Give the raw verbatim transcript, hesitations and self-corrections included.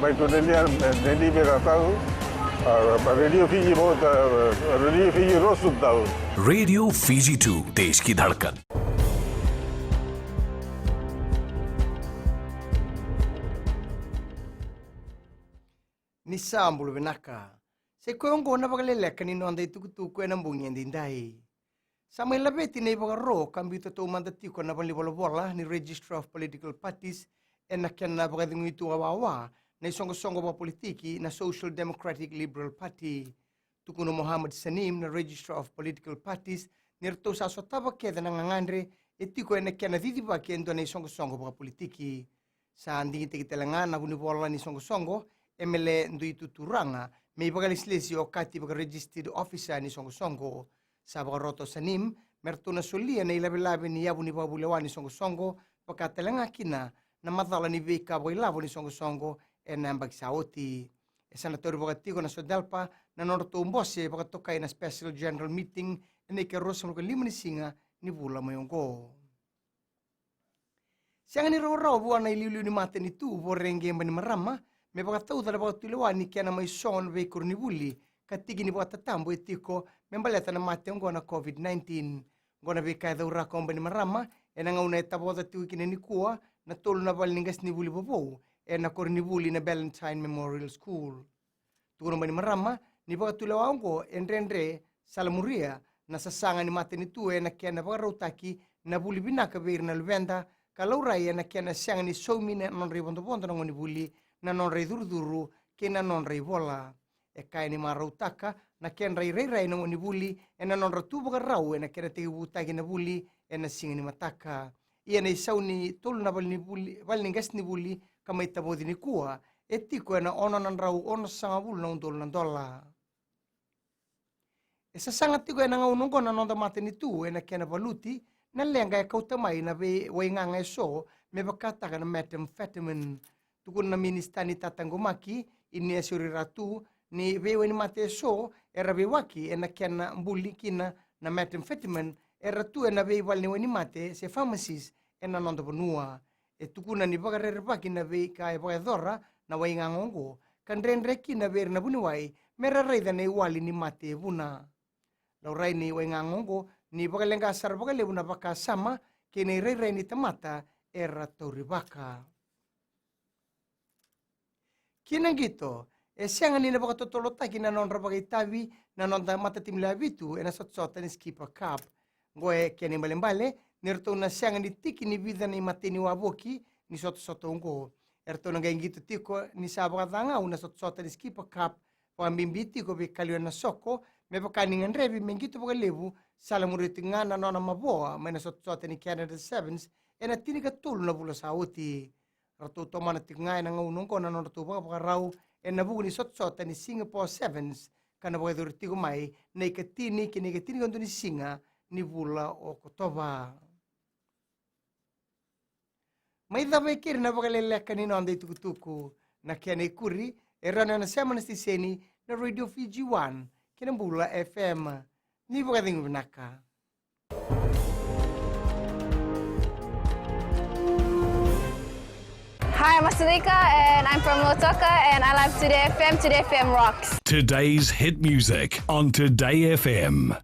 Mai tu nenia, neni me ka tau, a, pa Radio Fiji mo ta, Radio Fiji Rosu tau. Radio Fiji two, देश की धड़कन। Ni sa bula vinaka. Sa i koya oqo na vakaleleka ni noda itukutuku ena bogi edaidai. Sa mai laveti na ivakaro ka biuta taumada tiko na valenivolavola ni Registrar of Political Parties ena kena vakacegui tu wawa na isoqosoqo vakapolitiki na Social Democratic Liberal Party. Tukuna o Mohammed Saneem na Registrar of Political Parties ni ratou sa sotava kece na gagadre e tiko ena kena cicivaki e dua na isoqosoqo vakapolitiki. Sa digitaki tale ga na vunivola ni soqosoqo, Emele Duituturaga, me ivakalesilesi okati vaka-registered officer ni soqosoqo. Sa vakarota o Saneem me ratou na solia na ilavelave ni yavu ni vakavulewa ni soqosoqo, vaka tale ga kina na macala ni veika vakailavo ni soqosoqo ena yabaki sa oti. E sa na tauri vakatiko na SODELPA na nodratou bose vakatokai na special general meeting ena ikaruasagavulu ka lima ni siga ni vula mai oqo. Sega ni rawarawa vua na iliuliu ni matanitu Voreqe Bainimarama me vakatauca na vakatulewa ni kena mai sogo na veikoronivuli ka tiki ni vakatatabu e tiko me baleta na mate oqo na COVID nineteen. Oqo na veika e cauraka o Bainimarama ena gauna e tavoca tiko kina nikua na tolu na vale ni qasenivuli vovou ena koronivuli na Ballantyne Memorial School. Tukuna o Bainimarama ni vakatulewa oqo e dredre salamuria na sasaga ni matanitu ena kena vakarautaki na vuli vinaka vei ira na luveda, ka laurai ena kena sega ni saumi na nodra ivodovodo na gonevuli, na nodra icurucuru kei na nodra ivola. E kaya ni marautaka na kedra irairai na gonevuli ena nodra tu vakarau ena kena tekivutaki na vuli ena siga ni mataka. Ia na isau ni tolu na vale ni vuli, vale ni qasenivuli ka mai tavoci nikua, e tiko ena ono na drau onosagavulu na udolu na dola. E sasaga tiko ena gauna oqo na noda matanitu ena kena valuti na leqa e kauta mai na veiwaigaga eso me vakataka na methamphetamine. Tukuna na minisita ni tataqomaki, Ineasi Oriratu, ni veiwainimate eso era veiwaki ena kena buli kina na methamphetamine era tu ena veivale ni wainimate se pharmacies ena noda vanua. E tukuna ni vakarerevaki na veika e vakayacora na waigaga oqo ka dredre kina vei ira na vuniwai me ra raica na iwali ni mate e vuna. Laurai ni waigaga oqo ni vakaleqa sara vakalevu na vakasama kei na irairai ni tamata era taurivaka. Ki na qito, e sega ni na vakatotolotaki na nodra vakaitavi na noda matatimi lewe vitu ena sotasota ni Skipper Cup. Oqo e kena ibalebale ni ratou na sega ni tiki ni vica na imatai ni wavoki ni sotasota oqo. Eratou na qai qito tiko ni sa vakacagau na sotasota ni Skipper Cup, vakabibi tiko vei Kaliona Soko, me vaka ni gadrevi me qito vakalevu, salamuria tiko ga na nona mavoa mai na sotasota ni Canada Sevens ena tinikatolu na vula sa oti. Ratou tomana tiko ga ena gauna oqo na nodratou vakavakarau ena vuku ni sotasota ni Singapore Sevens, ka na vakayacori tiko mai na ikatini ki na ikatinikadua ni siga ni vula o Okotova. Mai cava e keri na vakaleleka ni noda itukutuku. Na kena ikuri e rawa ni o na sema na siteseni na Radio Fiji One kei na Bula F M. Ni vakacegu vinaka. Hi, I'm Asalika and I'm from Lautoka and I love Today F M. Today F M rocks. Today's hit music on Today F M.